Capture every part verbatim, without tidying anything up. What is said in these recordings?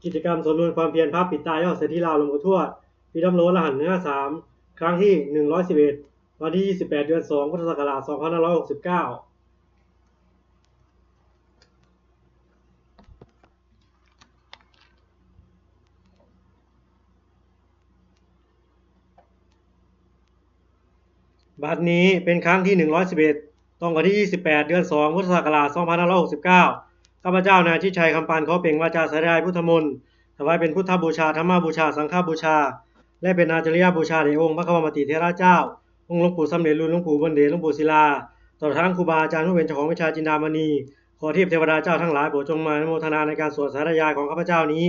กิจกรรมสวดมนต์ความเพียรพระปิดตายอดเศรษฐีลาวหลวงปู่ทวด ปีดำรงรหัสหนึ่งห้าสาม ครั้งที่หนึ่งร้อยสิบเอ็ด วันที่ยี่สิบแปด เดือนสอง พุทธศักราชสองพันห้าร้อยหกสิบเก้า บัดนี้เป็นครั้งที่หนึ่งร้อยสิบเอ็ด ตรงกับวันที่ยี่สิบแปด เดือนสอง พุทธศักราชสองพันห้าร้อยหกสิบเก้า ข้าพเจ้านายชิดชัย คำปาน ขอเปล่งวาจาสาธยายพุทธมนต์ ถวายเป็นพุทธบูชา ธรรมบูชา สังฆบูชา และเป็นอาจาริยบูชาแด่องค์พระควัมปติเถระเจ้า องค์หลวงปู่สำเร็จลุน หลวงปู่บุญเดช หลวงปู่ศิลา ตลอดทั้งครูบาอาจารย์ผู้เป็นเจ้าของวิชาจินดามณี ขอเทพเทวดาเจ้าทั้งหลายโปรดจงมาอนุโมทนาในการสวดสาธยายของข้าพเจ้านี้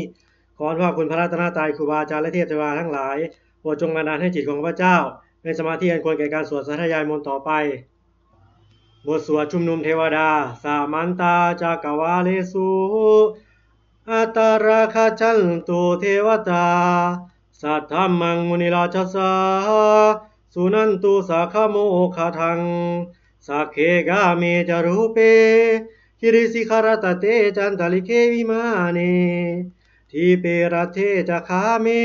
ขออนุภาพคุณพระรัตนตรัย ครูบาอาจารย์และเทพเทวดาทั้งหลาย โปรดจงบันดาลให้จิตของข้าพเจ้า เป็นสมาธิอันควรแก่การสวดสาธยายมนต์ต่อไป บทสวดชุมนุมเทวดา Samantā cakkavāḷesu atrāgacchantu devatā, saddhammaṃ munirājassa suṇantu saggamokkhadaṃ. Sagge kāme ca rūpe girisikharataṭe cantalikkhe vimāne, dīpe raṭṭhe ca gāme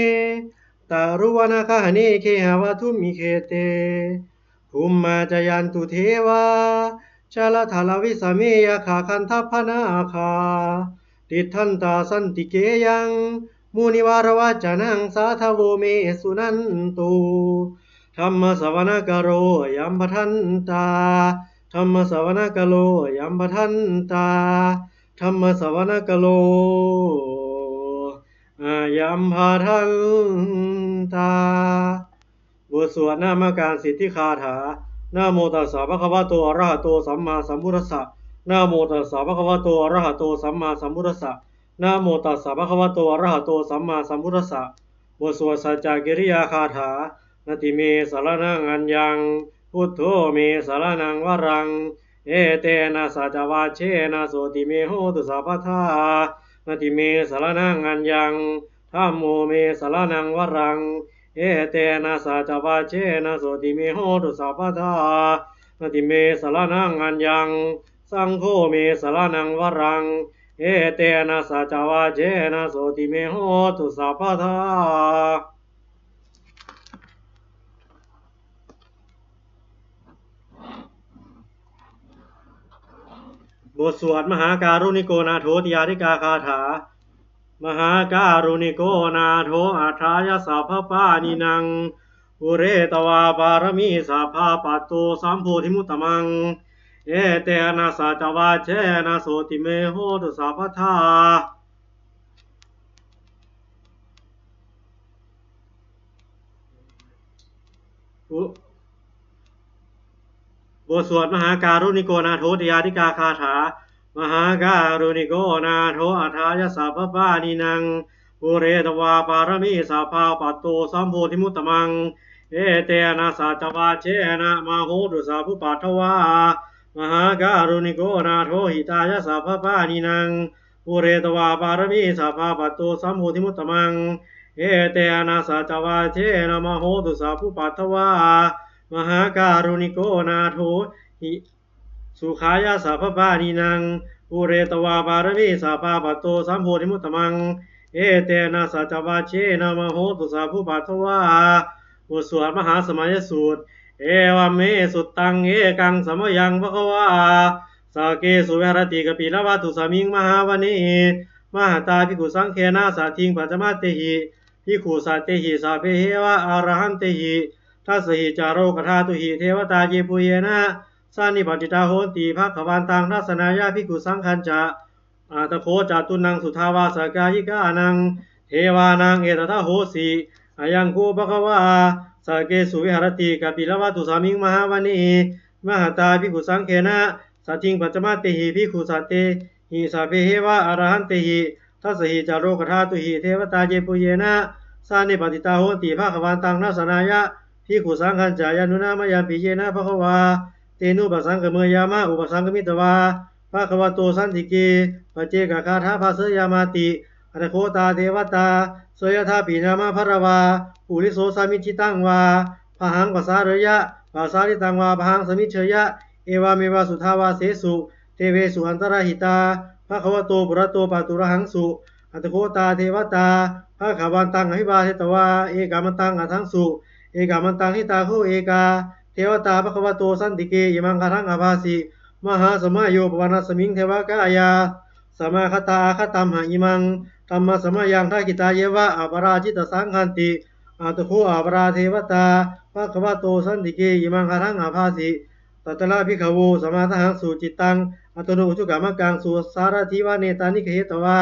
taruvanagahane gehavatthumhi khette, bhummā cāyantu devā jalathalavisame yakkhagandhabbanāgā, tiṭṭhantā santike yaṃ munivaravacanaṃ sādhavo me suṇantu. Dhammassavanakālo ayambhadantā. Dhammassavanakālo ayambhadantā. Dhammassavanakālo ayambhadantā. บทสวดนมการสิทธิคาถา Namo tassa bhagavato arahato sammāsambuddhassa. Namo tassa bhagavato arahato sammāsambuddhassa. Namo tassa bhagavato arahato sammāsambuddhassa. บทสวดสัจจกิริยาคาถา Natthi me saraṇaṃ aññaṃ, buddho me saraṇaṃ varaṃ, etena saccavajjena sotthi me hotu sabbadā. Natthi me saraṇaṃ aññaṃ, dhammo me saraṇaṃ varaṃ, etena saccavajjena sotthi me hotu sabbadā. Natthi me saraṇaṃ aññaṃ, saṅgho me saraṇaṃ varaṃ, etena saccavajjena sotthi me hotu sabbadā. บทสวดมหาการุณิโกนาโถติอาทิกาคาถา Mahākāruṇiko nātho atthāya sabbapāṇinaṃ, pūretvā pāramī sabbā patto sambodhimuttamaṃ, etena saccavajjena sotthi me hotu sabbadā. บทสวดมหาการุณิโกนาโถติอาทิกาคาถา Mahākāruṇiko nātho atthāya sabbapāṇinaṃ, pūretvā pāramī sabbā patto sambodhimuttamaṃ, etena saccavajjena mā hontu sabbupaddavā. Mahākāruṇiko nātho hitāya sabbapāṇinaṃ, pūretvā pāramī sabbā patto sambodhimuttamaṃ, etena saccavajjena mā hontu sabbupaddavā. Mahākāruṇiko nātho hi sukhāya sabbapāṇinaṃ, pūretvā pāramī sabbā patto sambodhimuttamaṃ, etena saccavajjena mā hontu sabbupaddavā. บทสวดมหาสมัยสูตร Evaṃ me sutaṃ. Ekaṃ samayaṃ bhagavā sakkesu viharati kapilavatthusmiṃ mahāvane mahatā bhikkhusaṅghena saddhiṃ pañcamattehi bhikkhusatehi sabbeheva arahantehi. Dasahi ca lokadhātūhi devatā yebhuyyena sannipatitā honti bhagavantaṃ dassanāya bhikkhusaṅghañca. Atha kho catunnaṃ suddhāvāsakāyikānaṃ devānaṃ etadahosi: Ayaṃ kho bhagavā sakkesu viharati kapilavatthusmiṃ mahāvane mahatā bhikkhusaṅghena saddhiṃ pañcamattehi bhikkhusatehi sabbeheva arahantehi. Dasahi ca lokadhātūhi devatā yebhuyyena sannipatitā honti bhagavantaṃ dassanāya bhikkhusaṅghañca. Yannūna mayampi yena bhagavā tenupasaṅkameyyāma, upasaṅkamitvā bhagavato santike paccekagāthā bhāseyyāmāti. Atha kho tā devatā seyyathāpi nāma balavā puriso sammiñjitaṃ vā bāhaṃ pasāreyya, pasāritaṃ vā bāhaṃ sammiñjeyya, evameva suddhāvāsesu devesu antarahitā bhagavato purato pāturahaṃsu. Atha kho tā devatā bhagavantaṃ abhivādetvā ekamantaṃ aṭṭhaṃsu. Ekamantaṃ ṭhitā kho ekā devatā bhagavato santike imaṃ gāthaṃ abhāsi: Mahāsamayo pavanasmiṃ devakāyā samāgatā. Āgatamha imaṃ dhammasamayaṃ dakkhitāyeva aparājitasaṅghanti. Atha kho aparā devatā bhagavato santike imaṃ gāthaṃ abhāsi: Tatra bhikkhavo samādahaṃsu cittaṃ attano ujukamakaṃsu sārathīva nettāni gahetvā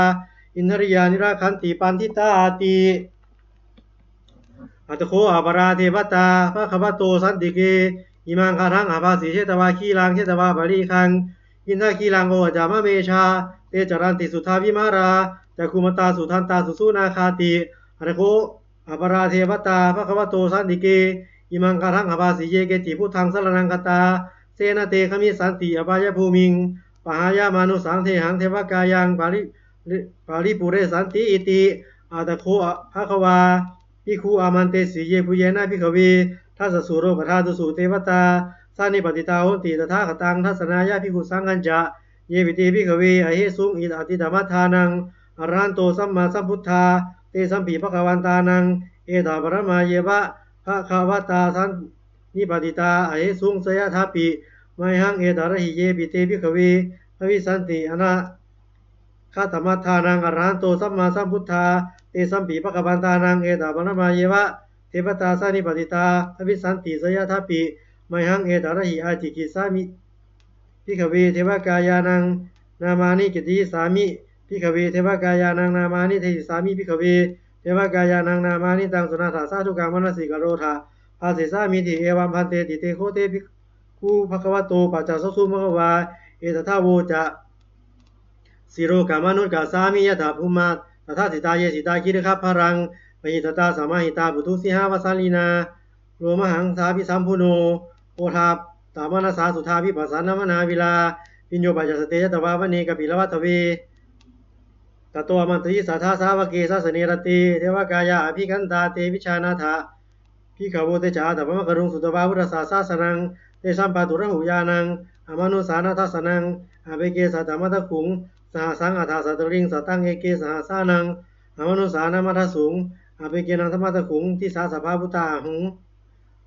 indriyāni rakkhanti paṇḍitāti. Atha kho aparā devatā bhagavato santike imaṃ gāthaṃ abhāsi: Chetvā khīlaṃ chetvā palighaṃ indakhīlaṃ ūhacca manejā, te caranti suddhā vimalā cakkhumatā sudantā susunāgāti. Atha kho aparā devatā bhagavato santike imaṃ gāthaṃ abhāsi: Ye keci buddhaṃ saraṇaṃ gatāse na te gamissanti apāyabhūmiṃ, pahāya mānusaṃ dehaṃ devakāyaṃ pari- paripūressantīti. Atha kho bhagavā bhikkhū āmantesi: Yebhuyyena bhikkhave dasasu lokadhātūsu devatā sannipatitā honti tathāgataṃ dassanāya bhikkhusaṅghañca. Yepi te bhikkhave ahesuṃ atītamaddhānaṃ arahanto sammāsambuddhā, tesampi bhagavantānaṃ etaparamāyeva bhagavatā sannipatitā ahesuṃ, seyyathāpi mayhaṃ etarahi. Yepi te bhikkhave bhavissanti anāgatamaddhānaṃ arahanto sammāsambuddhā, tesampi bhagavantānaṃ etaparamāyeva devatā sannipatitā bhavissanti, seyyathāpi mayhaṃ etarahi. Ācikkhissāmi bhikkhave devakāyānaṃ nāmāni, kittayissāmi bhikkhave devakāyānaṃ nāmāni, desissāmi bhikkhave devakāyānaṃ nāmāni. Taṃ suṇātha sādhukaṃ manasikarotha bhāsissāmīti. Evaṃ bhanteti te kho te bhikkhū bhagavato paccassosuṃ. Bhagavā etadavoca: Silokamanukassāmi yattha bhummā tadassitā, ye sitā girigabbharaṃ pahitattā samāhitā, puthū sīhāva sallīnā lomahaṃsābhisambhuno, odātamanasā suddhā vippasannamanāvilā, bhiyyo pañcasate ñatvā vane kāpilavatthave, tato āmantayi satthā sāvake sāsane rate devakāyā abhikkantā. Te vijānātha bhikkhavo te ca ātappamakaruṃ sutvā buddhassa sāsanaṃ. Tesampāturahu ñāṇaṃ amanussāna dassanaṃ, appeke satamaddakkhuṃ sahassaṃ atha sattariṃ. Sataṃ eke sahassānaṃ amanussānamaddasuṃ, appekenantamaddakkhuṃ disā sabbā phuṭā ahuṃ.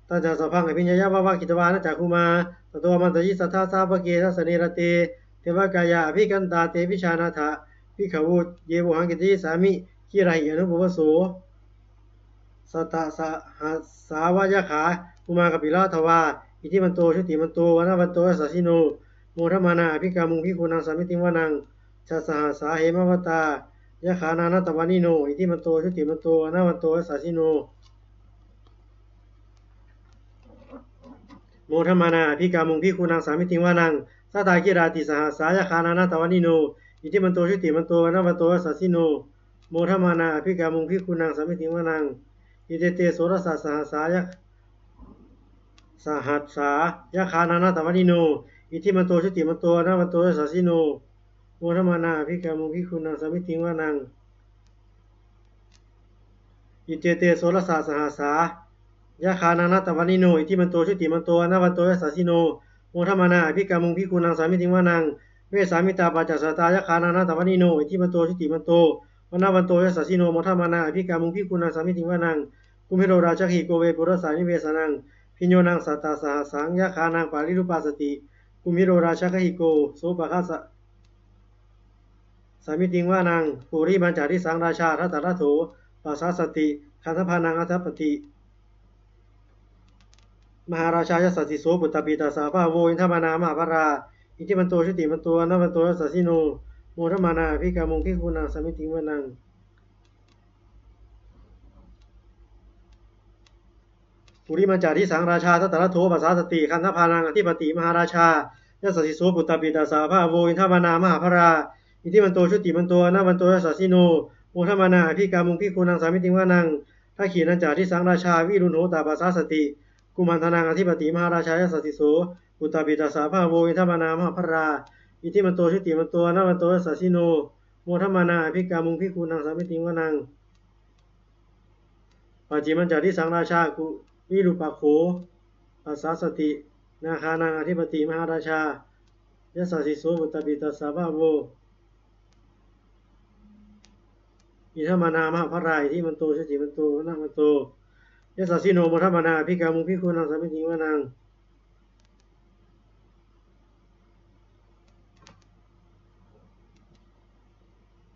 Tañca sabbaṃ abhiññāya vavakkhitvāna cakkhumā, tato āmantayi satthā sāvake sāsane rate devakāyā abhikkantā. Te vijānātha bhikkhavo ye vohaṃ kittayissāmi girāhi anupubbaso. Sattasahassā va yakkhā bhummā kāpilavatthavā, iddhimanto jutimanto vaṇṇavanto yasassino, modamānā abhikkāmuṃ bhikkhūnaṃ samitiṃ vanaṃ. Chasahassā hemavatā yakkhā nānattavaṇṇino, iddhimanto jutimanto vaṇṇavanto yasassino, modamānā abhikkāmuṃ bhikkhūnaṃ samitiṃ vanaṃ. Sātāgirā tisahassā yakkhā nānattavaṇṇino, iddhimanto jutimanto vaṇṇavanto yasassino, modamānā abhikkāmuṃ bhikkhūnaṃ samitiṃ vanaṃ. Iccete soḷasasahassā yak- sahassā yakkhā nānattavaṇṇino, iddhimanto jutimanto vaṇṇavanto yasassino, modamānā abhikkāmuṃ bhikkhūnaṃ samitiṃ vanaṃ. Iccete soḷasasahassā yakkhā nānattavaṇṇino, iddhimanto jutimanto vaṇṇavanto yasassino, modamānā abhikkāmuṃ bhikkhūnaṃ samitiṃ vanaṃ. Vessāmittā pañcasatā yakkhā nānattavaṇṇino, iddhimanto jutimanto vaṇṇavanto yasassino, modamānā abhikkāmuṃ bhikkhūnaṃ samitiṃ vanaṃ. Kumbhīro rājagahiko vepullassa nivesanaṃ, bhiyyo naṃ satasahassaṃ yakkhānaṃ payirupāsati, kumbhīro rājagahiko sopāga sa- samitiṃ vanaṃ. Purimañca disaṃ rājā dhataraṭṭho pasāsati, gandhabbānaṃ ādhipati mahārājā yasassi so. Puttāpi tassa bahavo indanāmā mahabbalā, iddhimanto jutimanto vaṇṇavanto yasassino, modamānā abhikkāmuṃ bhikkhūnaṃ samitiṃ vanaṃ. Purimañca disaṃ rājā dhataraṭṭho pasāsati, gandhabbānaṃ ādhipati mahārājā yasassi so. Puttāpi tassa bahavo indanāmā mahabbalā, iddhimanto jutimanto vaṇṇavanto yasassino, modamānā abhikkāmuṃ bhikkhūnaṃ samitiṃ vanaṃ. Dakkhiṇañca disaṃ rājā virūḷho taṃ pasāsati, kumbhaṇḍānaṃ ādhipati mahārājā yasassi so. Puttāpi tassa bahavo indanāmā mahabbalā, iddhimanto jutimanto vaṇṇavanto yasassino, modamānā abhikkāmuṃ bhikkhūnaṃ samitiṃ vanaṃ. Pacchimañca disaṃ rājā virūpakkho pasāsati, nāgānaṃ ādhipati mahārājā yasassi so. Puttāpi tassa bahavo Indanāmā mahabbalā iddhimanto jutimanto vaṇṇavanto yasassino modamānā abhikkāmuṃ bhikkhūnaṃ samitiṃ vanaṃ.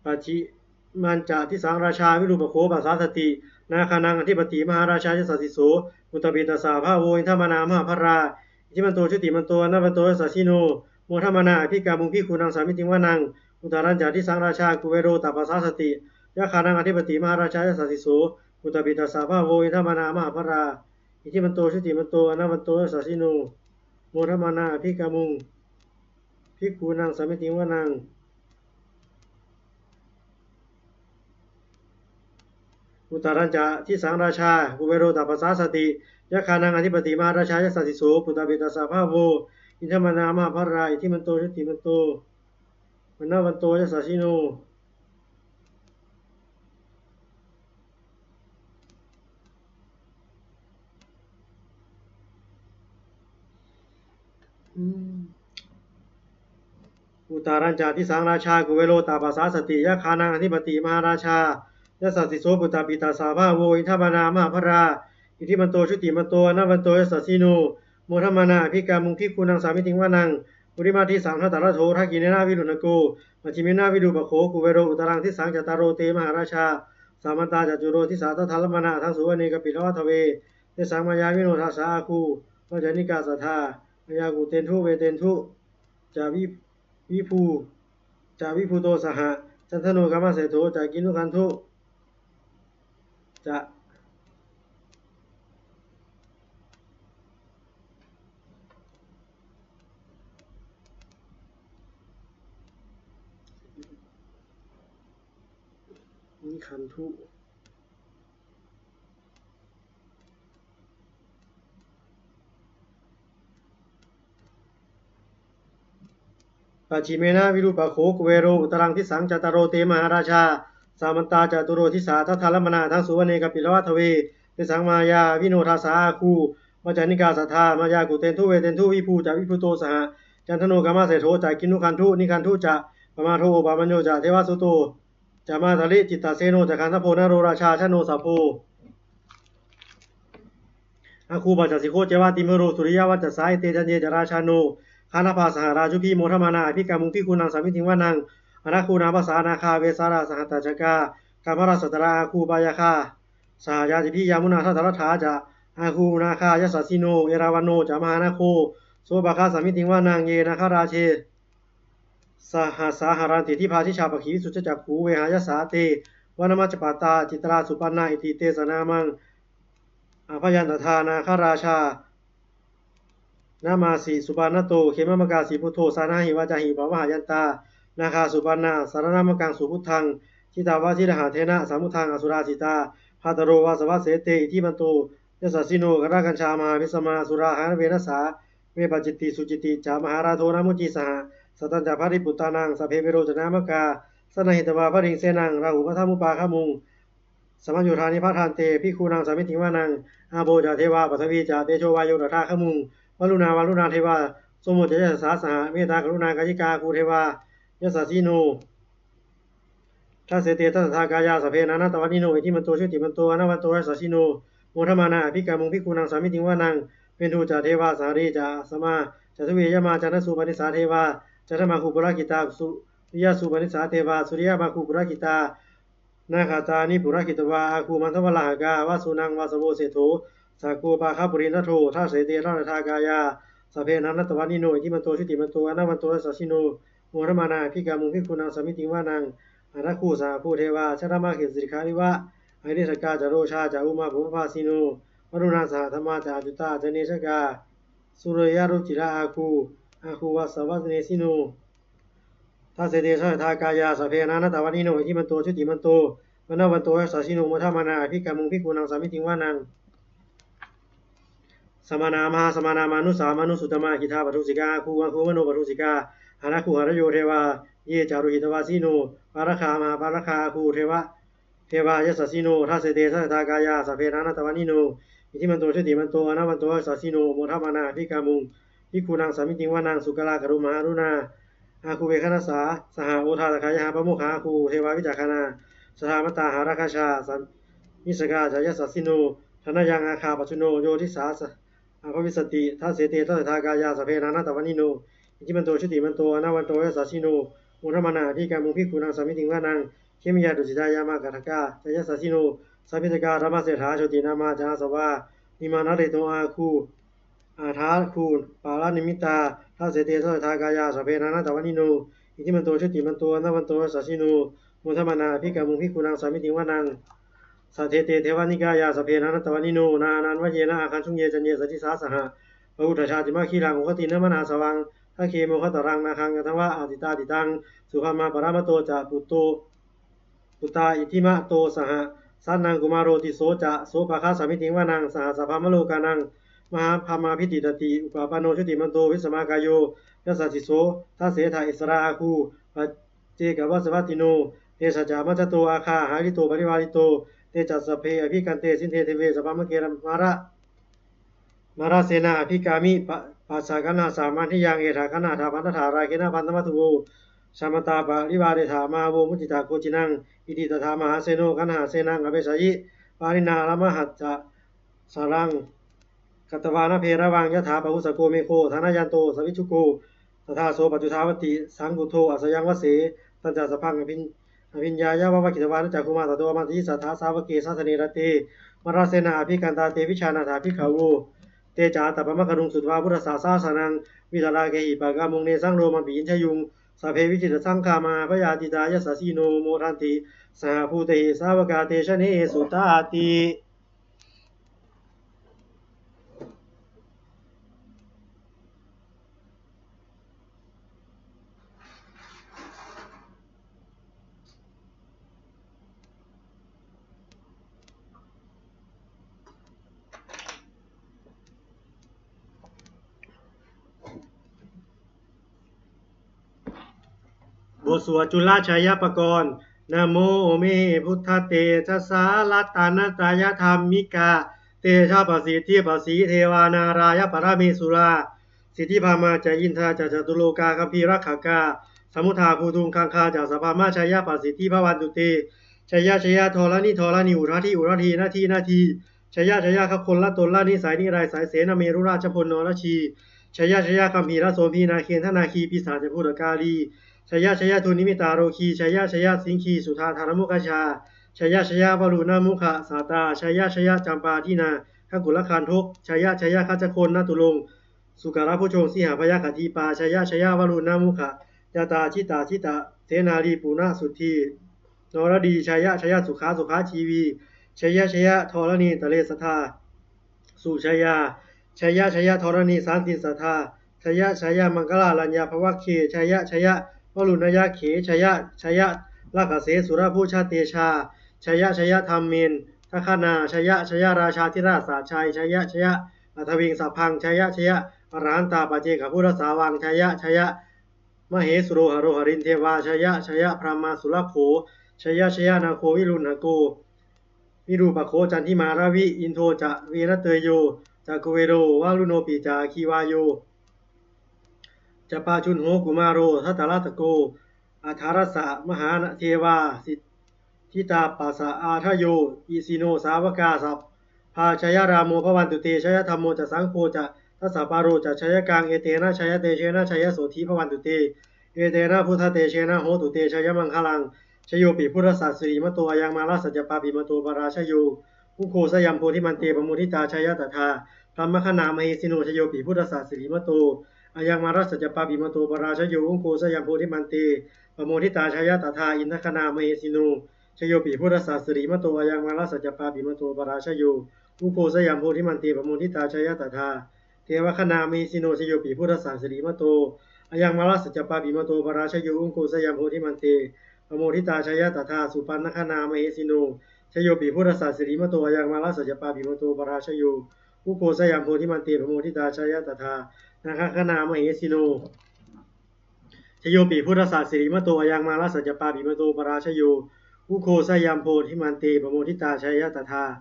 Pacchimañca disaṃ rājā virūpakkho pasāsati nāgānaṃ ādhipati mahārājā yasassi so. Puttāpi tassa bahavo indanāmā mahabbalā iddhimanto jutimanto vaṇṇavanto yasassino modamānā abhikkāmuṃ bhikkhūnaṃ samitiṃ vanaṃ. Uttarañca disaṃ rājā kuvero tappasāsati yakkhānaṃ ādhipati mahārājā yasassi so. Puttāpi tassa bahavo indanāmā mahabbalā iddhimanto jutimanto vaṇṇavanto yasassino modamānā abhikkāmuṃ bhikkhūnaṃ samitiṃ vanaṃ. Uttarañca disaṃ rājā kuvero tappasāsati yakkhānaṃ ādhipati mahārājā yasassi so. Puttāpi tassa bahavo indanāmā mahabbalā iddhimanto jutimanto vaṇṇavanto yasassino. Uttarañca disaṃ rājā kuvero tappasāsati yakkhānaṃ ādhipati mahārājā yasassi so. Puttāpi tassa bahavo indanāmā mahabbalā iddhimanto jutimanto vaṇṇavanto yasassino modamānā abhikkāmuṃ bhikkhūnaṃ samitiṃ vanaṃ. Purimadisaṃ dhataraṭṭho dakkhiṇena virūḷhako pacchimena virūpakkho kuvero uttaraṃ disaṃ. Cattāro te mahārājā samantā caturo disā daddallamānā aṭṭhaṃsu vane kāpilavatthave. Tesaṃ māyāvino dāsā āgū vañcanikā saṭhā aññākū teṇḍu veṭeṇḍu ca vi- viṭū ca viṭuṭo saha candano kāmaseṭṭho ca kinnughaṇḍu ca. นิคันธุ Pacchimena virūpakkho kuvero uttaraṃ disaṃ. Cattāro te mahārājā samantā caturo disā daddallamānā aṭṭhaṃsu vane kāpilavatthave. Tesaṃ māyāvino dāsā āgū vañcanikā saṭhā aññākū teṇḍu veṭeṇḍu viṭū ca viṭuṭo saha candano kāmaseṭṭho ca kinnughaṇḍu nighaṇḍu ca. Pamādo opamañño ca devasūto ca mātali cittaseno ca gandhabbo naḷorājā janosabho āgū pañcasikho ceva timbarū suriyavaccasā. Ete caññe ca rājāno gandhabbā saha rājubhi modamānā abhikkāmuṃ bhikkhūnaṃ samitiṃ vanaṃ. Athāgū nābhasā nāgā vesālā sahatacchakā kambalassatarā āgū pāyāgā saha ñātibhi. Yāmunā dhataraṭṭhā ca āgū nāgā yasassino erāvaṇo ca mahānāgo sopāga samitiṃ vanaṃ. Ye nāgarāje sahasā haranti dibbā dijā pakkhi visuddhacakkhū vehāyasā te vanamajjhapattā citrā supaṇṇā iti tesa nāmaṃ. Abhayantadā nāgarājānamāsi supaṇṇato khemamakāsi buddho saṇhāhi vācāhi pavahayantā nāgā supaṇṇā saraṇamakaṃsu buddhaṃ jitā vajirahatthena samuddaṃ asurā sitā. Bhātaro vāsavassete iddhimanto yasassino kālakañjā mahābhismā asurā dānaveghasā vepacitti sucitti ca pahārādo namucī saha. Satañca baliputtānaṃ sabbe verocanāmakā sannayhitvā baliṃ senaṃ rāhubhaddamupāgamuṃ samayodāni bhaddante bhikkhūnaṃ samitiṃ vanaṃ. Āpo ca devā paṭhavī ca tejo vāyo tadāgamuṃ varuṇā vāruṇā devā somo ca yasasā saha mettākaruṇākāyikā āgū devā yasassino. Dasete dasadhā kāyā sabbe nānattavaṇṇino iddhimanto jutimanto vaṇṇavanto yasassino modamānā abhikkāmuṃ bhikkhūnaṃ samitiṃ vanaṃ. Veṇḍū ca devā sahalī ca asamā ca duve yamā candasūpanisā devā candamāgū purakkhitā suriyasūpanisā devā suriyamāgū purakkhitā nakkhattāni purakkhitvā āgū mandavalāhakā vasūnaṃ vāsavo seṭṭho sakkopāga purindado. Dasete dasadhā kāyā sabbe nānattavaṇṇino iddhimanto jutimanto vaṇṇavanto yasassino modamānā abhikkāmuṃ bhikkhūnaṃ samitiṃ vanaṃ. Athāgū sahabhū devā jalamaggisikhāriva ariṭṭhakā ca rojā ca ummāpupphanibhāsino varuṇā sahadhammā ca accutā ca anejakā sūleyyarucirā āgū āgū vāsavanesino. Dasete dasadhā kāyā sabbe nānattavaṇṇino iddhimanto jutimanto vaṇṇavanto yasassino modamānā abhikkāmuṃ bhikkhūnaṃ samitiṃ vanaṃ. Samānā mahāsamānā mānusā mānusuttamā khiḍḍāpadūsikā āgū āgū manopadūsikā. Athāgū harayo devā ye ca lohitavāsino pāragā mahāpāragā āgū devā devā yasassino. Dasete dasadhā kāyā sabbe nānattavaṇṇino iddhimanto jutimanto vaṇṇavanto yasassino modamānā abhikkāmuṃ bhikkhūnaṃ samitiṃ vanaṃ. Sukkā karumhā aruṇā āgū veghanasā saha odātagayhā pāmokkhā āgū devā vicakkhaṇā sadāmattā hāragajā, missakā ca yasassino, thanayaṃ āgā pajjunno, yo disā sa- bhavissati. Dasete dasadhā kāyā, sabbe nānattavaṇṇino, iddhimanto jutimanto, vaṇṇavanto yasassino, modamānā abhikkāmuṃ, bhikkhūnaṃ samitiṃ vanaṃ. Khemiyā tusitā yāmā, kaṭṭhakā ca yasassino, lambitakā lāmaseṭṭhā, jotināmā ca āsavā, nimmānaratino āgū athāgū paranimmitā. Dasete dasadhā kāyā, sabbe nānattavaṇṇino, iddhimanto jutimanto, vaṇṇavanto yasassino, modamānā abhikkāmuṃ, bhikkhūnaṃ samitiṃ vanaṃ. Saṭṭhete devanikāyā, sabbe nānattavaṇṇino, nānattavaṇṇena āgañchuṃ, ye caññe sadisā saha. Pavutthajātimakhīlaṃ, oghatiṇṇamanāsavaṃ, dakkhemoghataraṃ nāgaṃ, candaṃva asitātitaṃ. Subrahmā paramatto ca, putto puttā iddhimato saha, sanaṅkumāro tisso ca, sopāga samitiṃ vanaṃ. Sahassabrahmalokānaṃ, mahābrahmābhitiṭṭhati, upapanno jutimanto, bhismākāyo yasassi so. Dasettha issarā āgū, paccekavasavattino, tesañca majjhato āgā, hārito parivārito. Te ca sabbe abhikkante, sinde deve sabrahmake. Mara- mārasenā abhikkāmi, pa- passa kaṇhassa mandiyaṃ. Etha gaṇhatha bandhatha, rāgena bandhamatthu vo, samantā parivāretha, mā vo muñcittha koci naṃ. Iti tattha mahāseno, kaṇhasenaṃ apesayi, pāṇinā talamāhacca. Saraṃ katvāna bheravaṃ, yathā pāvussako megho, thanayanto savijjuko, tadā so paccudāvatti, saṅkuddho asayaṃvase. Tañca sabbaṃ abhiñ- abhiññāya, vavakkhitvāna cakkhumā, tato āmantayi satthā, sāvake sāsane rate. Mārasenā abhikkantā, te vijānātha bhikkhavo. Te ca ātappamakaruṃ, sutvā buddhassa sāsanaṃ, vītarāgehi pakkāmuṃ, nesaṃ lomampi iñjayuṃ. Sabbe vijitasaṅgāmā, bhayātītā yasassino, modanti saha bhūtehi, sāvakā te janesutāti. บทสวดจุลชัยปกรณ์ Namo me buddhatejassā ratanattayadhammikā tejapasiddhi pasīdevā nārāyaparamesurā siddhibrahmā ca indā ca catulokā gambhīrakkhakā samuddā bhūtuṃ gaṅgā ca sabrahmajayapasiddhi bhavantu te. Jaya jaya dharaṇi dharaṇī udadhi udadhī nadī nadī. Jaya jaya gaganalatanalanisaya nirayasaya senamerurājabala narajī. Jaya jaya gambhīrasombhī nāgendanāgī pisācabhūtakālī. Jaya jaya dunnimittarogī. Jaya jaya siṅgīsudādānamukhajā. Jaya jaya varuṇṇamukhasātrā. Jaya jaya campādināgakulagandhok. Jaya jaya gajagannaturaṅga sukarabhujaṅga sīhabyagghadīpā. Jaya jaya varuṇṇamukhayātrā. Jita jita jita senārī punasuddhi naradī. Jaya jaya sukhā sukhā jīvī. Jaya jaya dharaṇītale sadā sujayā. Jaya jaya dharaṇī santin sadā. Jaya jaya maṅkarāja bhavagge. Jaya jaya varuṇṇayakkhe. Jaya jaya rakkhase surabhujatejā. Jaya jaya dhammettakaṇhā. Jaya jaya rājādhirājasājjai. Jaya jaya aṭṭhavīsaṅghaṃ. Jaya jaya arahantā paccekabuddhasāvaṃ. Jaya jaya mahesuro haro harindevā. Jaya jaya brahmā surakkho. Jaya jaya nāgo viruḷhako virūpakkho candimā ravi. Indo ca venateyyo ca kuvero varuṇopi ca aggi vāyo ca pājuṇho kumāro dhataraṭṭhako. Aṭṭhārasa mahādevā siddhitāpasa-ādayo isino sāvakā sabbā jayarāmo bhavantu te. Jayadhammo ca saṅgho ca dasapālo ca jayakaṃ. Etena jayatejena jayasotthī bhavantu te. Etena buddhatejena hotu te jayamaṅgalaṃ. Jayopi buddhassa sirīmato ayaṃ mārassa ca pāpimato parājayo. Ugghosayuṃ bodhimaṇḍe pamoditā jaya tadā brahmagaṇā mahesino. Jayopi buddhassa sirīmato ayaṃ mārassa ca pāpimato parājayo. Ugghosayuṃ bodhimaṇḍe pamoditā jaya tadā indagaṇā mahesino. Jayopi buddhassa sirīmato ayaṃ mārassa ca pāpimato parājayo. Ugghosayuṃ bodhimaṇḍe pamoditā jaya tadā devagaṇā mahesino. Jayopi buddhassa sirīmato ayaṃ mārassa ca pāpimato parājayo. Ugghosayuṃ bodhimaṇḍe pamoditā jaya tadā supaṇṇagaṇā mahesino. Jayopi buddhassa sirīmato ayaṃ mārassa ca pāpimato parājayo. Ugghosayuṃ bodhimaṇḍe pamoditā jaya tadā nāgagaṇā mahesino. Jayopi buddhassa sirīmato ayaṃ mārassa ca pāpimato parājayo. Ugghosayuṃ bodhimaṇḍe pamoditā jaya tadā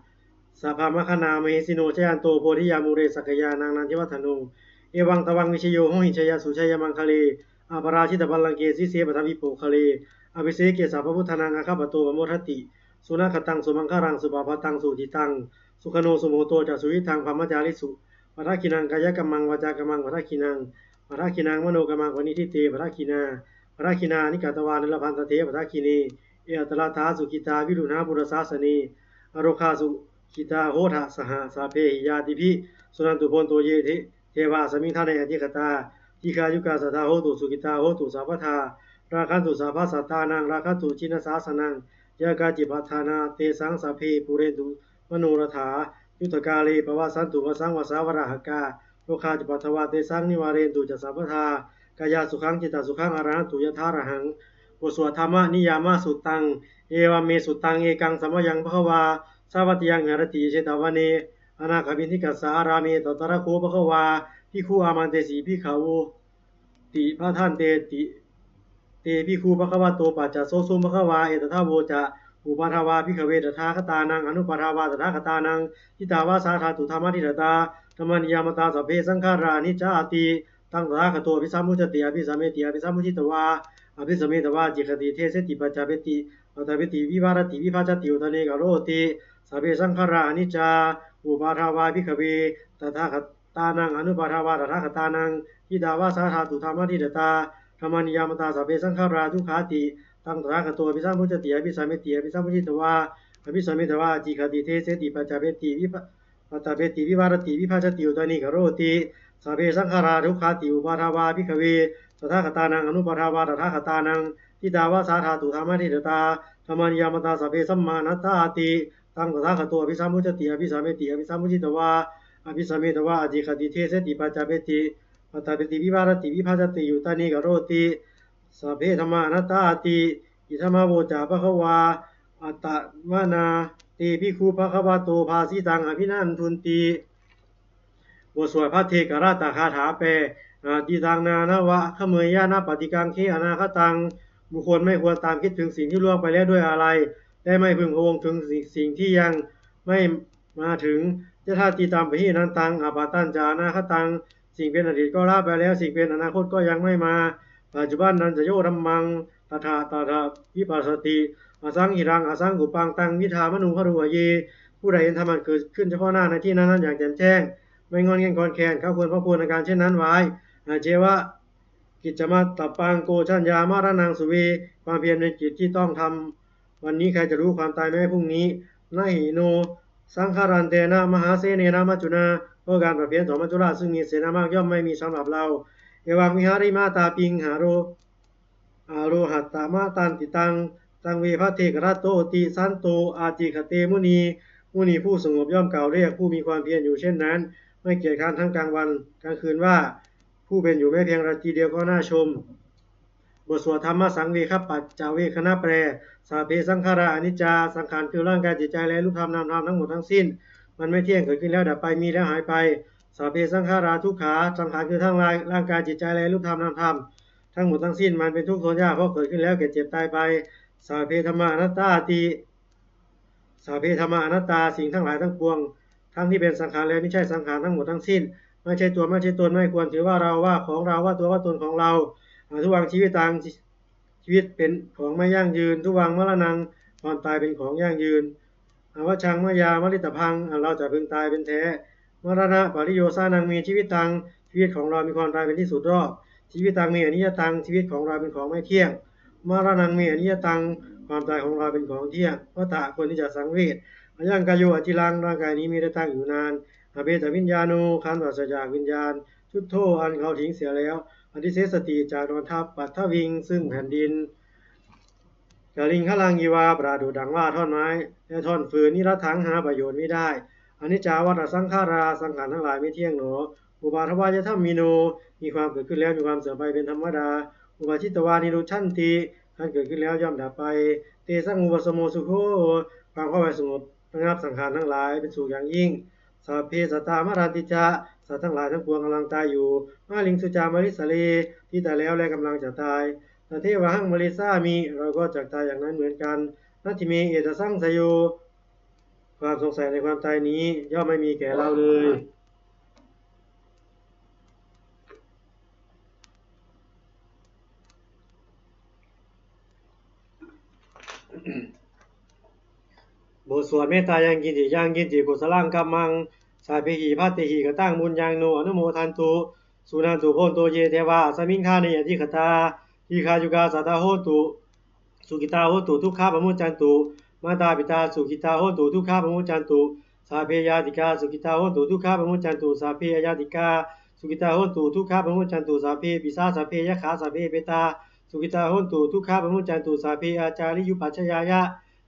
sabrahmagaṇā mahesino. Jayanto bodhiyā mūle sakyānaṃ nandivaḍḍhano. Evaṃ tvaṃ vijayo hohi jayassu jayamaṅgale. Aparājitapallaṅke sīse paṭhavipokkhare abhiseke sabbabuddhānaṃ aggappatto pamodati. Sunakkhattaṃ sumaṅgalaṃ supabhātaṃ suhuṭṭhitaṃ, sukhaṇo sumuhutto ca suyiṭṭhaṃ brahmacārisu. Padakkhiṇaṃ kāyakammaṃ vācākammaṃ padakkhiṇaṃ, padakkhiṇaṃ manokammaṃ paṇidhī te padakkhiṇā. Padakkhiṇāni katvāna labhantatthe padakkhiṇe. Etarattā sukhitā viruḷhā buddhasāsane, arogā sukhitā hotha saha sabbehi ñātibhi. Suṇantu bhonto ye de- devā asmiṃ ṭhāne adhigatā, dīghāyukā sadā hontu sukhitā hontu sabbadā. Rakkhantu sabbasattānaṃ rakkhantu jinasāsanaṃ, yā kāci patthanā tesaṃ sabbe pūrentu manorathā. Yuttakāle pavassantu vassaṃ vassā valāhakā, rogā cupaddavā tesaṃ nivārentu ca sabbadā. Kāyasukhaṃ cittasukhaṃ arahantu yathārahaṃ. บทสวด Dhammaniyāmasuttaṃ. Evaṃ me sutaṃ. Ekaṃ samayaṃ bhagavā sāvatthiyaṃ viharati jetavane anāthapiṇḍikassa ārāme. Tatra kho bhagavā bhikkhū āmantesi bhikkhavoti. Bhadanteti te bhikkhū bhagavato paccassosuṃ. Bhagavā etadavoca. Uppādā vā bhikkhave tathāgatānaṃ anuppādā vā tathāgatānaṃ, ṭhitāva sā dhātu dhammaṭṭhitatā dhammaniyāmatā sabbe saṅkhārā aniccāti. Taṃ tathāgato abhisambujjhati abhisameti, abhisambujjhitvā abhisametvā ācikkhati deseti paccaveti paṭṭhapeti vivarati vibhajati uttānīkaroti sabbe saṅkhārā aniccā. Uppādā vā bhikkhave tathāgatānaṃ anuppādā vā tathāgatānaṃ, ṭhitāva sā dhātu dhammaṭṭhitatā dhammaniyāmatā sabbe saṅkhārā dukkhāti. Taṃ tathāgato abhisambujjhati abhisameti, abhisambujjhitvā abhisametvā ācikkhati deseti paccaveti vibha- paṭṭhapeti vivarati vibhajati uttānīkaroti sabbe saṅkhārā dukkhāti. Uppādā vā bhikkhave tathāgatānaṃ anuppādā vā tathāgatānaṃ, ṭhitāva sā dhātu dhammaṭṭhitatā dhammaniyāmatā sabbe dhammā anattāti. Taṃ tathāgato abhisambujjhati abhisameti, abhisambujjhitvā abhisametvā ācikkhati deseti paccaveti paṭṭhapeti vivarati vibhajati uttānīkaroti sabbe dhammā anattāti. Idamavoca bhagavā. Attamanā te bhikkhū bhagavato bhāsitaṃ abhinandunti. บทสวดภัทเทกรัตตคาถาแปล. Atītaṃ nānvāgameyya nappaṭikaṅkhe anāgataṃ. บุคคลไม่ควรตามคิดถึงสิ่งที่ล่วงไปแล้วด้วยอาลัย และไม่พึงพะวงถึงสิ่งที่ยังไม่มาถึง Yadatītaṃ pahiyanantaṃ appattañca anāgataṃ. สิ่งเป็นอดีตก็ละไปแล้ว สิ่งเป็นอนาคตก็ยังไม่มา Paccuppannañca yo dhammaṃ tattha tattha vipassati, asaṃhiraṃ asaṅkuppaṃ taṃ viddhā manubrūhaye. ผู้ใดเห็นธรรมอันเกิดขึ้นเฉพาะหน้าในที่นั้นๆอย่างแจ่มแจ้ง ไม่ง่อนแง่นคลอนแคลน เขาควรพอกพูนอาการเช่นนั้นไว้ Ajjeva kiccamātappaṃ ko jaññā maraṇaṃ suve. ความเพียรเป็นกิจที่ต้องทำวันนี้ ใครจะรู้ความตายแม้พรุ่งนี้ Na hi no saṅgarantena mahāsenena maccunā. เพราะการผัดเพี้ยนของมัจจุราชซึ่งมีเสนามากย่อมไม่มีสำหรับเรา Evaṃvihārimātāpiṃ haro arohatamattantitaṃ. Taṃ ve bhaddekarattoti santo ācikkhate muni. มุนีผู้สงบย่อมกล่าวเรียกผู้มีความเพียรอยู่เช่นนั้น ไม่เกียจคร้านทั้งกลางวันกลางคืนว่า ผู้เป็นอยู่แม้เพียงราตรีเดียวก็น่าชม บทสวดธรรมสังเวคปัจจเวกขณะแปล. Sabbe saṅkhārā aniccā. สังขารคือร่างกายจิตใจและรูปธรรมนามธรรมทั้งหมดทั้งสิ้น มันไม่เที่ยง เกิดขึ้นแล้วดับไป มีแล้วหายไป Sabbe saṅkhārā dukkhā. สังขารคือทั้งร่างกายจิตใจและรูปธรรมนามธรรมทั้งหมดทั้งสิ้น มันเป็นทุกข์ทนยาก เพราะเกิดขึ้นแล้วแก่เจ็บตายไป Sabbe dhammā anattāti. Sabbe dhammā anattā. สิ่งทั้งหลายทั้งปวง ทั้งที่เป็นสังขารและมิใช่สังขารทั้งหมดทั้งสิ้น ไม่ใช่ตัวไม่ใช่ตน ไม่ควรถือว่าเราว่าของเราว่าตัวว่าตนของเรา Adhuvaṃ jīvitaṃ. ชีวิตเป็นของไม่ยั่งยืน Dhuvaṃ maraṇaṃ. ความตายเป็นของยั่งยืน Avajjhaṃ mayā maritabbaṃ. อันเราจะพึงตายเป็นแท้ Maraṇapariyosānaṃ me jīvitaṃ. ชีวิตของเรามีความตายเป็นที่สุดรอบ Jīvitaṃ me aniyataṃ. ชีวิตของเราเป็นของไม่เที่ยง Maraṇaṃ me aniyataṃ. ความตายของเราเป็นของเที่ยง Vata ควรที่จะสังเวช Ayaṃ kāyo aciraṃ. ร่างกายนี้มิได้ตั้งอยู่นาน Apetaviññāṇo. ครั้นปราศจากวิญญาณ Chuḍḍho. อันเขาทิ้งเสียแล้ว Adhisessati. จักนอนทับ Paṭhaviṃ. ซึ่งแผ่นดิน Kaliṅgaraṃ iva. ประดุจดังว่าท่อนไม้และท่อนฟืน Niratthaṃ. หาประโยชน์มิได้ Aniccā vata saṅkhārā. สังขารทั้งหลายไม่เที่ยงหนอ Uppādavayadhammino. มีความเกิดขึ้นแล้วมีความเสื่อมไปเป็นธรรมดา Uppajjitvā nirujjhanti. ครั้นเกิดขึ้นแล้วย่อมดับไป Tesaṃ vūpasamo sukho. ความเข้าไปสงบระงับสังขารทั้งหลายเป็นสุขอย่างยิ่ง Sabbe sattā maranti ca. สัตว์ทั้งหลายทั้งปวงกำลังตายอยู่ Mariṃsu ca marissare. ที่ตายแล้วและกำลังจะตาย Tathevāhaṃ marissāmi. เราก็จักตายอย่างนั้นเหมือนกัน Natthi me ettha saṃsayo. ความสงสัยในความตายนี้ย่อมไม่มีแก่เราเลย บทสวดเมตตายังกินจิยังกินจิกุศลังกัมมัง sabbehi bhavantehi kataṃ puññaṃ no anumodantu suṇantu bhonto ye devā asmiṃ ṭhāne adhigatā dīghāyukā sadā hontu sukhitā hontu dukkhā pamuccantu mātāpitā sukhitā hontu dukkhā pamuccantu sabbe ñātikā sukhitā hontu dukkhā pamuccantu sabbe aññātikā sukhitā hontu dukkhā pamuccantu sabbe pisā sabbe yakkhā sabbe petā sukhitā hontu dukkhā pamuccantu sabbe ācariyupajjhāyā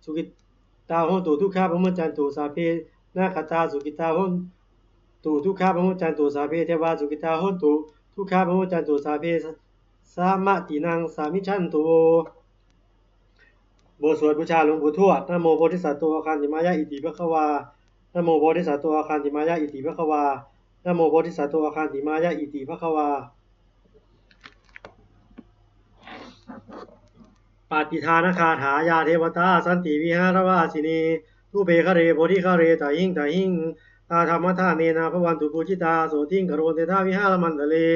sukhitā hontu dukkhā pamuccantu sabbe nakkhattā sukhitā hontu dukkhā pamuccantu sabbe devā sukhitā hontu dukkhā pamuccantu sabbe sampattīnaṃ samijjhantu. บทสวดบูชาหลวงปู่ทวด Namo bodhisatto āgantimāya iti bhagavā. Namo bodhisatto āgantimāya iti bhagavā. Namo bodhisatto āgantimāya iti bhagavā. Pattidānagāthā. Yā devatā santi vihāravāsinī thūpe ghare bodhighare tahiṃ tahiṃ, tā dhammadānena bhavantu pūjitā sotthiṃ karontedha vihāramaṇḍale.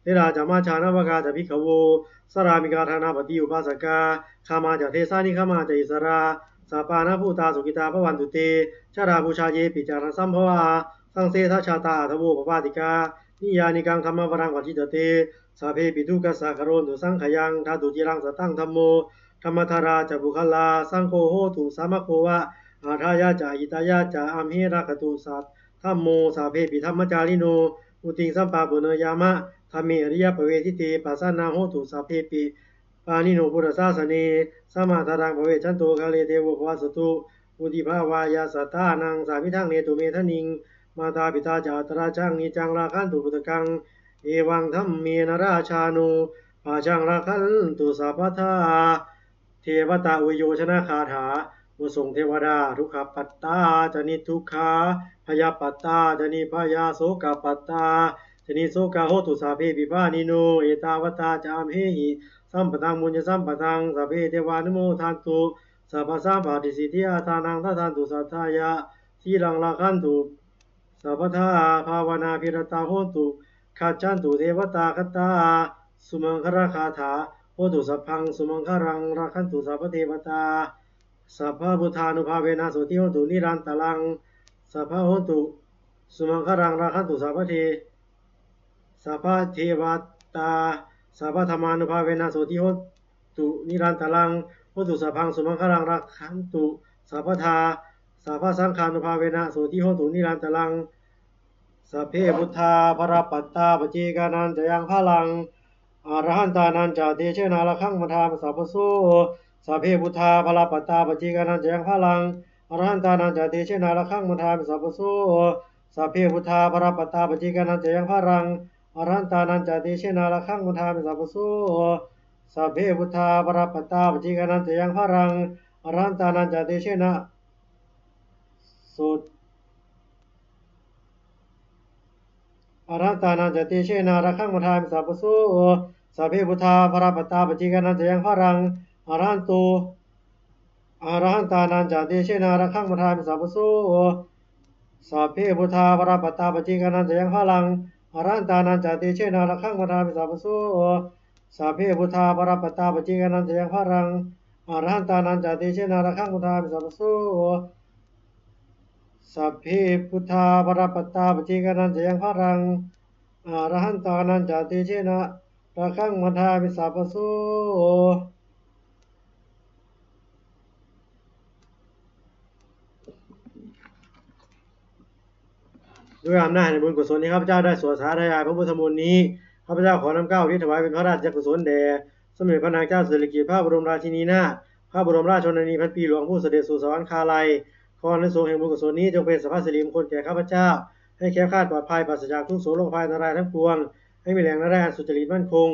Therā ca majjhā navakā ca bhikkhavo sārāmikā dānapatī upāsakā gāmā ca desā nigamā ca issarā sappāṇabhūtā sukhitā bhavantu te. Jalābujā yepi ca aṇḍasambhavā saṃsedajātā athavopapātikā niyyānikaṃ dhammavaraṃ vajjitha te sabbepi dukkhassa karontu saṅkhayaṃ. Ṭhātu ciraṃ sataṃ dhammo dhammaddharā ca puggalā saṅgho hotu samaggo va atthāya ca hitāya ca. Amhe rakkhatu saddhammo sabbepi dhammacārino vuḍḍhiṃ sampāpuṇeyyāma dhamme ariyappavedite. Pasannā hontu sabbepi pāṇino buddhasāsane sammā dhāraṃ pavecchanto kāle devo pavassatu. Vuḍḍhibhāvāya sattānaṃ samiddhaṃ netu medaniṃ mātā pitā ca atrajaṃ niccaṃ rakkhantu puttakaṃ evaṃ dhammena rājāno pajaṃ rakkhantu sabbadā. Devatāuyyojanagāthā. บทส่งเทวดา Dukkhappattā ca niddukkhā bhayappattā ca nibbhayā sokappattā ca nissokā hontu sabbepi pāṇino. Ettāvatā ca amhehi sambhataṃ puññasampadaṃ sabbe devānumodantu sabbasampattisiddhiyā. Dānaṃ dadantu saddhāya sīlaṃ rakkhantu sabbadā bhāvanābhiratā hontu gacchantu devatāgatā. Sumaṅgalagāthā. Hotu sabbaṃ sumaṅgalaṃ rakkhantu sabbadevatā sabbabuddhānubhāvena sotthī hontu nirantaraṃ. Sabbaṃ hontu sumaṅgalaṃ rakkhantu sabbade sabbadevatā sabbadhammānubhāvena sotthī hontu nirantaraṃ. Hotu sabbaṃ sumaṅgalaṃ rakkhantu sabbadā sabbasaṅghānubhāvena sotthī hontu nirantaraṃ. Sabbe buddhā balappattā paccekānañca yaṃ balaṃ arahantānañca tejena rakkhaṃ bandhāmi sabbaso. Sabbe buddhā balappattā paccekānañca yaṃ balaṃ arahantānañca tejena rakkhaṃ bandhāmi sabbaso. Sabbe buddhā balappattā paccekānañca yaṃ balaṃ arahantānañca tejena rakkhaṃ bandhāmi sabbaso. Sabbe buddhā balappattā paccekānañca yaṃ balaṃ arahantānañca tejena so arahantānañca tejena rakkhaṃ bandhāmi sabbaso. Sabbe buddhā balappattā paccekānañca yaṃ balaṃ arahanto arahantānañca tejena rakkhaṃ bandhāmi sabbaso. Sabbe buddhā balappattā paccekānañca yaṃ balaṃ arahantānañca tejena rakkhaṃ bandhāmi sabbaso. Sabbe buddhā balappattā paccekānañca yaṃ balaṃ arahantānañca tejena rakkhaṃ bandhāmi sabbaso. Sabbe buddhā balappattā paccekānañca yaṃ balaṃ arahantānañca tejena rakkhaṃ bandhāmi sabbaso. ด้วยอำนาจแห่งบุญกุศลที่ข้าพเจ้าได้สวดสาธยายพระพุทธมนต์นี้ ข้าพเจ้าขอน้อมเกล้าอุทิศถวายเป็นพระราชกุศลแด่สมเด็จพระนางเจ้าสิริกิติ์พระบรมราชินีนาถ พระบรมราชชนนีพันปีหลวงผู้เสด็จสู่สวรรคาลัย ขออานิสงส์แห่งบุญกุศลนี้จงเป็นสัพพสิริมงคลแก่ข้าพเจ้า ให้แคล้วคลาดปลอดภัยปราศจากทุกข์โศกโรคภัยอันตรายทั้งปวง ให้มีแหล่งรายได้อันสุจริตมั่นคง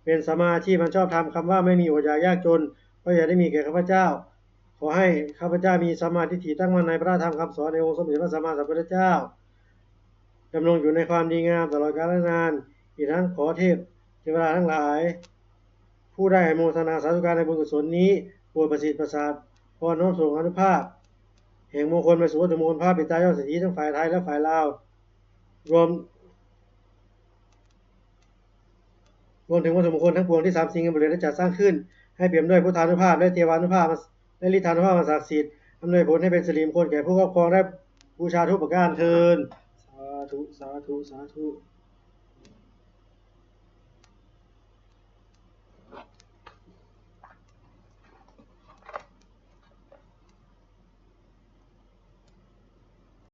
เป็นสัมมาอาชีพอันชอบธรรม คำว่าไม่มีอดอยากยากจนก็อย่าได้มีแก่ข้าพเจ้า ขอให้ข้าพเจ้ามีสัมมาทิฏฐิตั้งมั่นในพระธรรมคำสอนในองค์สมเด็จพระสัมมาสัมพุทธเจ้า ดำรงอยู่ในความดีงามตลอดกาลนาน อีกทั้งขอเทพเทวดาทั้งหลาย ผู้ได้อนุโมทนาสาธุการในบุญกุศลนี้ โปรดประสิทธิ์ประสาทพรน้อมส่งอานุภาพ แห่งมงคลไปสู่วัตถุมงคลพระปิดตายอดเศรษฐีทั้งฝ่ายไทยและฝ่ายลาว รวม รวมถึงวัตถุมงคลทั้งปวงที่สามสิ่งอันประดิษฐ์และจัดสร้างขึ้น ให้เปี่ยมด้วยพุทธานุภาพและเทวานุภาพและฤทธานุภาพอันศักดิ์สิทธิ์ อำนวยผลให้เป็นสิริมงคลแก่ผู้ครอบครองและบูชาทุกประการเทอญ สาธุ สาธุ สาธุ